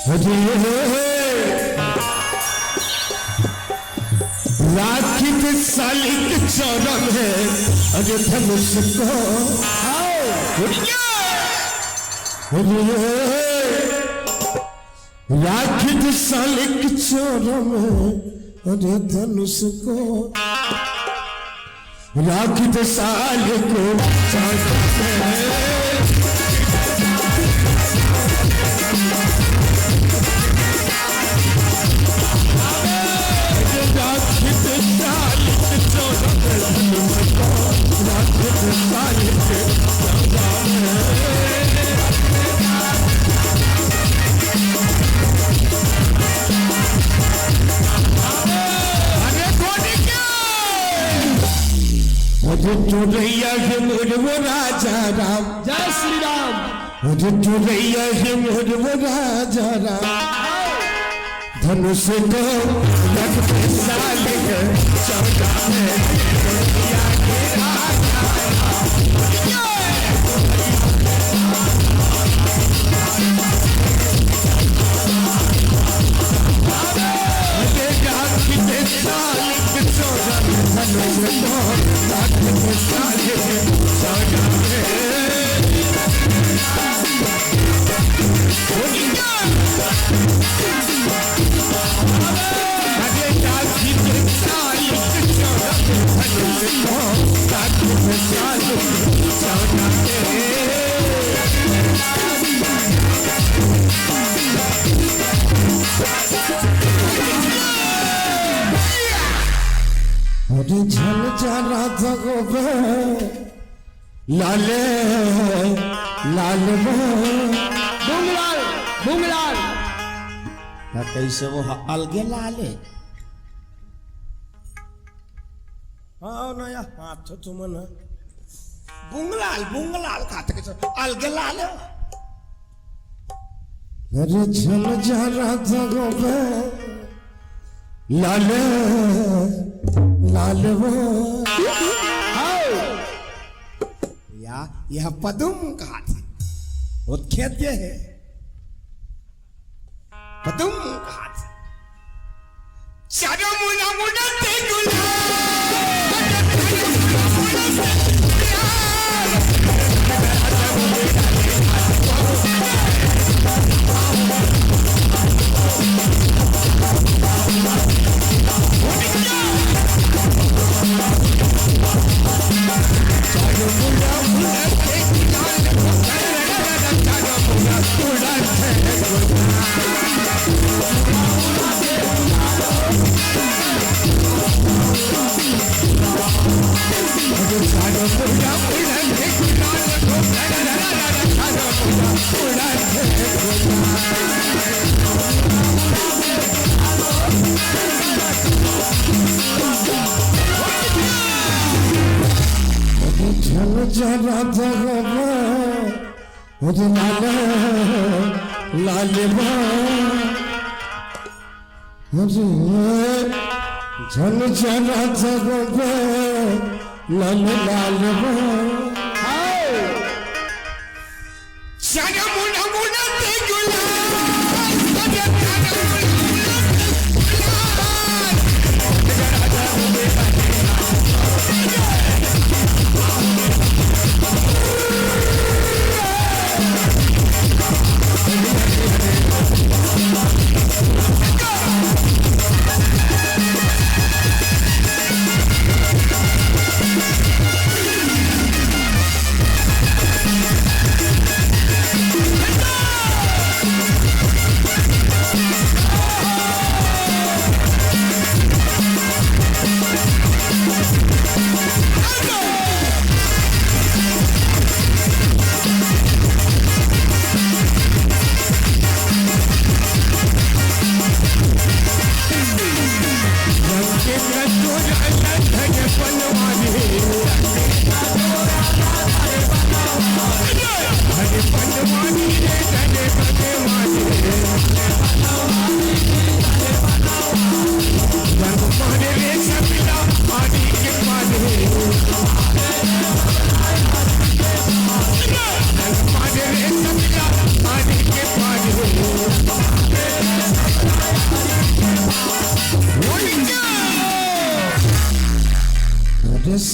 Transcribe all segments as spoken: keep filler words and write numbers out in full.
अरे राखी के साली के चौरा में, अरे धनुष को। अरे राखी के साली के चौरा में, अरे धनुष को। राखी के साली को चौरा में। अरे चोरैया के मोर वो राजा राम। जय श्री राम। अरे चोरैया के मोर वो राजा राम। धनुष को रख दे साले के चौरा में। अरे झन जरा जगो बे, लाले, लाल बे। बुंगलाल, बुंगलाल। ना कैसे वो ह-, अलगे लाले। हाँ, ना या, हाँ, तो तुम ना। बुंगलाल, बुंगलाल खाते के सो, अलगे लाले। अरे झन जरा जगो बे, लाले, लाल बे। हाय। या, यह पदुम कहा थे। वो खेत ये है। पदुम कहा थे। चारों मुड़ा मुड़ा ते गुलाब। झन जरा जगबे, अरे लाल, लाल बा। अरे झन जरा जगबे, लाल, लाल बा। हाय।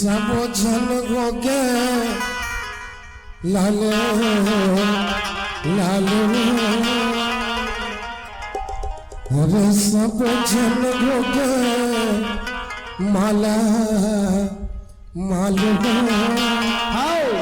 सबो झन होगे लाल, लाल। अरे सबो झन होगे माला, माला। हाओ।